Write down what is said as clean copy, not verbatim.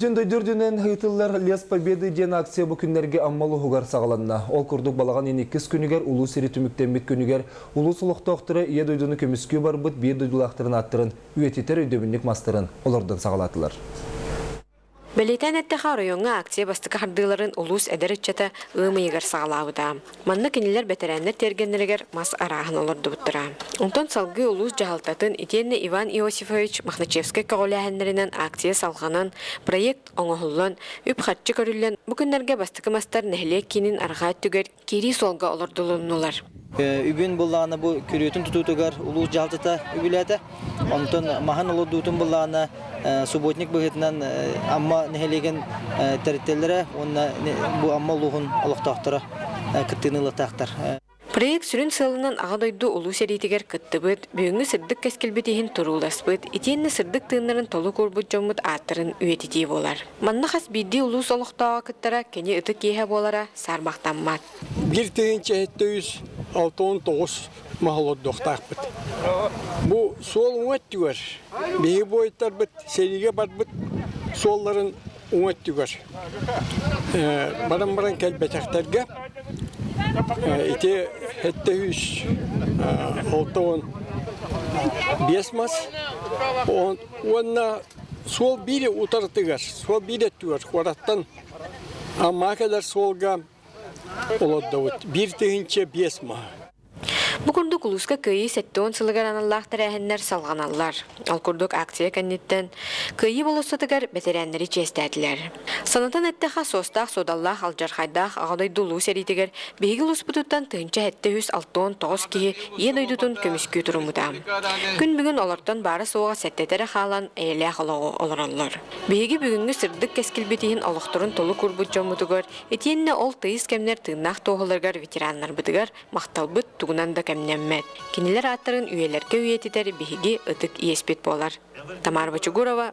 Бүтүн дойду үрдүнэн ыытыллар Лес Победы диэн акция бу күннэргэ Амма улууһугар саҕаланна. Ол курдук балаҕан ыйын иккис күнүгэр улуус сири түмүктэммит күнүгэр улуус олохтоохторо Ийэ дойдуну көмүскүү барбыт биир дойдулаахтарын ааттарын үйэтитэр өйдөбүнньүк мастарын олордон саҕалаатылар. Бэлиэтээн эттэхэ, оройуоҥҥа акция бастакы хардыыларын улуус эдэр ыччата ыам ыйыгар саҕалаабыта. Манна кинилэр бэтэрээннэр тиэргэннэригэр мас арааһын олордубуттара. Онтон салгыы улуус дьаһалтатын итиэннэ Иван Иосифович Мохначевскай көҕүлээһиннэринэн акция салҕанан, проект оҥоһуллан, үп-харчы көрүллэн, бу күннэргэ бастакы мастар нэһилиэк киинин арҕаа өттүгэр киирии суолга олордулуннулар. Үбүн буллаҕына бу күрүөтүн тутуутугар улуус дьаһалтата үбүлээтэ. Онтон маһын олордуутун буллаҕына субботник быһыытынан Амма нэһилиэгин тэрилтэлэрэ уонна бу Амма улууһун олохтоохторо кыттыыны ылыахтаахтар. Проект сүрүн сыалынан Аҕа дойду Улуу сэриитигэр кыттыбыт, бүгүҥҥү сырдык кэскилбит иһин турууласпыт, итиэннэ сырдык тыыннарын толук уурбут дьоммут ааттарын үйэтитии буолар. Манна хас биирдии улуус олохтооҕо кыттара кини ытык иэһэ буолара саарбахтаммат. 1769 маһ олордуохтаахпыт. Бу суол уҥа өттүгэр биһиги буойуттарбыт сэриигэ барбыт суолларын уҥа өттүгэр баран-баран кэлбэтэхтэргэ ити 765 мас уонна суол биир утарытыгар, суол биир өттүгэр куораттан Амма кэлэр суолга олордубут 1005 маһы. Бу курдук улууска Кыайыы 70 сылыгар аналлаах тэрээһиннэр салҕаналлар. Ол курдук акция кэнниттэн Кыайыы болуоссатыгар бэтэрээннэри чиэстээтилэр. Санатан эттэхэ, суостаах-суодаллаах алдьархайдаах Аҕа дойду Улуу сэриитигэр биһиги улууспутуттан 1769 киһи Ийэ дойдутун көмүскүү туруммута. Күн бүгүн олортон баара-суоҕа сэттэтэ эрэ хаалан эйэлээх олоҕу олороллор. Биһиги бүгүҥҥү сырдык кэскилбит иһин олохторун толук уурбут дьоммутугар итиэннэ ол тыйыс кэмнэр тыыннаах туоһуларыгар ветераннарбытыгар махталбыт тугунан да кэмнэммэт. Кинилэр ааттарын үйэлэргэ үйэтитэр биһиги ытык иэспит буолар. Тамара Бочугурова.